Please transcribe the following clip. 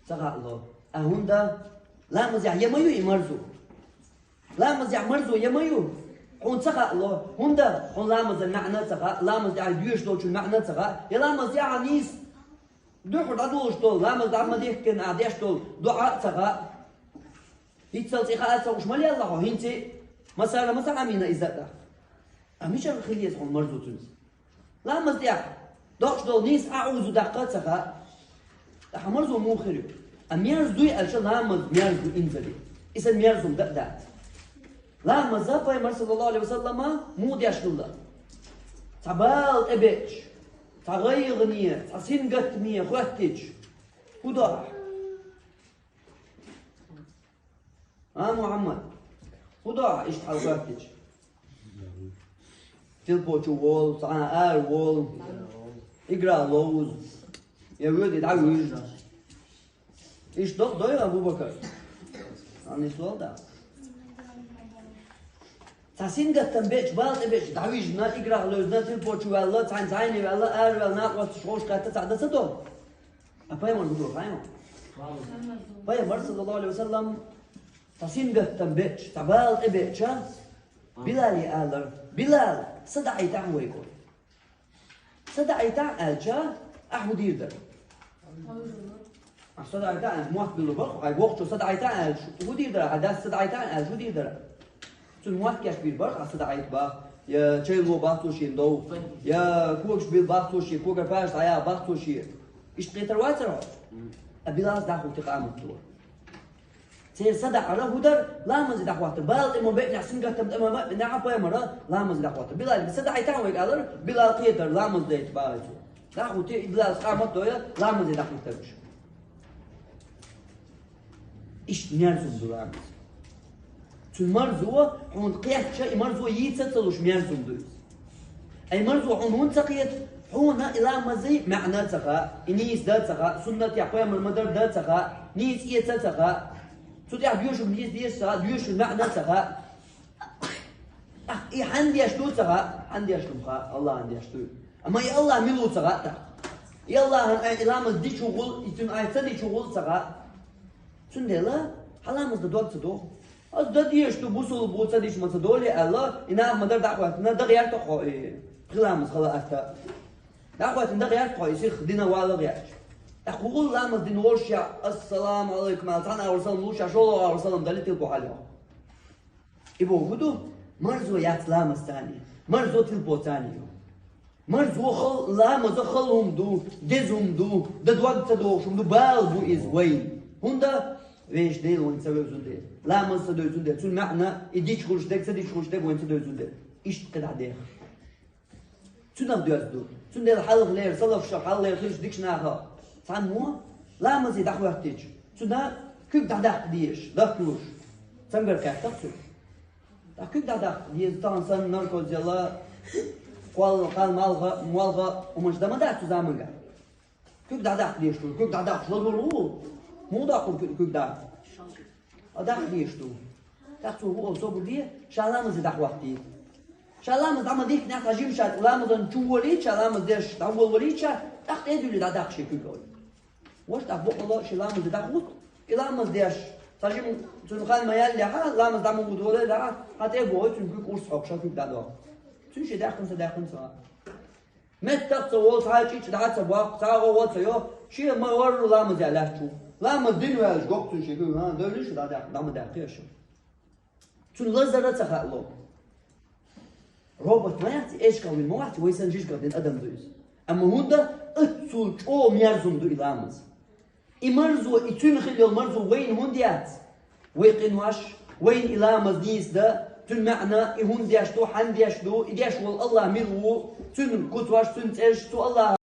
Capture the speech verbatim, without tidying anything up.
Ца хаало. А хӀунда? Ламазехь я ма ю и марзо? Ламазехь марзо я ма ю? Хьуна ца хаало. ХӀунда? Хьуна ламазан маьӀна ца хаьа, ламаз тӀехь доьшуш долчун маьӀна ца хаьа. Я ламаз тӀехь нийса дуьхьал дӀадолуш долу, ламаз дӀа ма дихкина ахь деш долу доӀа а ца хаьа. ХӀинццалц и хаа ца хууш ма лелла хьо, хӀинца а, массара ма ца Ӏамийна иза а тӀаккха. Амма мичара хила еза хьуна марзо цуьнца? Ламаз тӀехь доккхуш долу нийса аӀузу даккха а ца хаьа. Ахьа марзо муха хир ю? А мерза дуй аьлча, ламаз мерза ду инзаре. И сан мерза хӀума дан а дац. Ламаза Пайхамар, саллаллаху алейхи ва саллама, муха деш хилла? Цхьа бала тӀебеача, цхьа гӀайгӀане, цхьа сингаттаме хоьттича, хӀун до ахь? А, Мухьаммад, хӀун до ахь иштта хьалхоьттича? Тилпо чу волу, цхьана ара волу, игра ловза, я воьдий дӀавуьжна. Иштта доккха дой, Абу-Бакар? Ан иш лол да. Цхьа сингаттам беача, бала тӀебеача, дӀавижна, играх левзна, тилпо чу ваьлла, цхьаьна зайне ваьлла, ара ваьлла, накъосташ хьош кхетта, цхьа дан ца до? А пайхамар хӀун до хаьий? Пайхамар, саллаллаху алейхи ва саллам, цхьа сингаттам беача, цхьа бала тӀебеача, Билале алар: «Билал, са даӀийтахьа вайга». «Са даӀийтахьа» аьлча, ахьа хӀун дийр дара? Ахьа «са даӀийтахьа» аьлча, мотт билур бара, хьайн воккхачо «са даӀийтахьа» аьлча, хӀун дийр дара? Хьайн дас «са даӀийтахьа» аьлча, хӀун дийр дара? Цунна мотт кечбийр бара, ахьа «са даӀийта» бах, я чай ло бах цо шена дов, я когаш била бах цо шена, когара паш дӀаяха бах цо шена. Иштта кхетар вацара хьо? А Билалс дӀахӀуттий къаматдолу. Церан са даӀар хӀун дара? Ламазе дӀахӀоттар. Бала тӀе ма беънехь, сингаттам тӀе ма беънехь, пайхамара ламазе дӀахӀоттар. Билале: «Са даӀийтахьа вайга», алар, Билал кхетар, ламаз дайта бахара цо. ДӀахӀуттий, и Билалс къамат дой, ламазе дӀахӀиттар уьш. Иштта мерза хӀума ду ламаз. Цуьнан марзо хьуна кхетча, и марзо йийца а ца луш мерза хӀума ду иза. Ай, марзо хьуна хӀунда ца кхета? Хьуна и ламазан маьӀна а ца хаьа, и нийса дан а ца хаьа, суннат я пайхамара ма-дарра дан а ца хаьа, нийса эца а ца хаьа. Цу тӀехь доьшург нийса деза а ца хаьа, доьшург маьӀна а ца хаьа. Ахь и хьанна деш ду а ца хаьа, хьанна деш ду ма хаьа, Аллахьан деш ду. Амма и Аллахь мила ву ца хаьа тӀаккха. И Аллахьан ай и ламаз дича хӀун гӀуллакх, и цуьнан ай ца дича хӀун гӀуллакх ца хаьа. Цундела хьан ламаз дан дог ца доху. Ас дан дезаш ду, бусулба ву, ца дича ма ца долий аьлла, и наха ма-дарра дӀахӀоьттина, дан гӀерта хьо и пхи ламаз хала атта. ДӀахӀоьттина, дан гӀерта хьо и сиха дина вала гӀерташ. ТӀаккха хӀун гӀуллакх ламаз дина волуш я, «Ассаламу алейкум» аьлла, цхьана агӀор салам луш я, шолгӀа агӀор салам далий, тилпо хьалха. И боху хӀун ду? Марзо яц ламаз царний, марзо тилпо царний ю. Марзо хал-, ламаза хала хӀума ду, деза хӀума ду, дан дог ца дохуш хӀума ду, бала бу иза вайна. ХӀунда? Везачу Дела вайна ца вевзина дела, ламаз ца девзина дела, цуьнан маьӀна, и дича хуьлуш дерг, ца дича хуьлуш дерг вайна ца девзина дела. Иштта кхидӀа дехаш. Цуьнах доьзна ду. Цундела хьалхалера, салафашах хьалхалера хилча дикачу наха цхьаммо ламазе дӀахӀоьттича, цуьнан куьг дӀадаккха дезаш, дахкалуш, цамгар кхеттах цуьнан. ТӀаккха куьг дӀадаккха деза, тахана санна наркоз елла, кхолла, кхалла, малха, молха, хӀуманаш дан ма дац цу заманга. Куьг дӀадаккха дезаш ду, куьг дӀадаккхаш лазур ву? Муха даккху куьг, куьг дӀа? А даккха дезаш ду. ТӀаккха цо хӀун олу, собар де, ша ламазе дӀахӀоттийта. Ша ламаз дӀа ма дихкинехь, цхьа жима ша ламазан чу волийта, ша ламаз деш дӀаволавалийта ша, тӀаккха тӀе а дуьллий дӀадаккха шен куьг олу. Ваша тӀаккха бакъалла шен ламазе дӀахӀутту, и ламаз деш, цхьа жима цуьнан хан ма яьллехьа, ламаз дӀа ма вудаваллехьа, хьан тӀе а бохуьйту цуьнан куьг урс хьокхуша, куьг дӀадоху. Цуьнан шен даьккхина ца даьккхина ца. Меттах а ца волу, цхьа а чӀичӀ дӀа а ца боккху, цхьа а гӀо а ца йо, шен ма-, варру ламазе лаьтташ ву. Ламаз дина ваьлча, гоккху цуьнан шен куьг, а, девлла шу дӀа-, дӀа ма даьккхи аша. Цуьнан лазар а ца хаало. Робот ма яц, эчкъал вина ма вац, вай санна жижиг дина адам ду иза. Амма хӀунда? Оццул чӀогӀа мерза хӀума ду и ламаз. И марзо, и цуьнан хилла йолу марзо вайна хӀунда яц? Вай къинош, вайна и ламаз нийса дан, цуьнан маьӀна, и хӀунда деш ду, хьанна деш ду, и деш волу Аллахь мила ву, цуьнан куцаш, цуьнан цӀераш, цу Аллахьа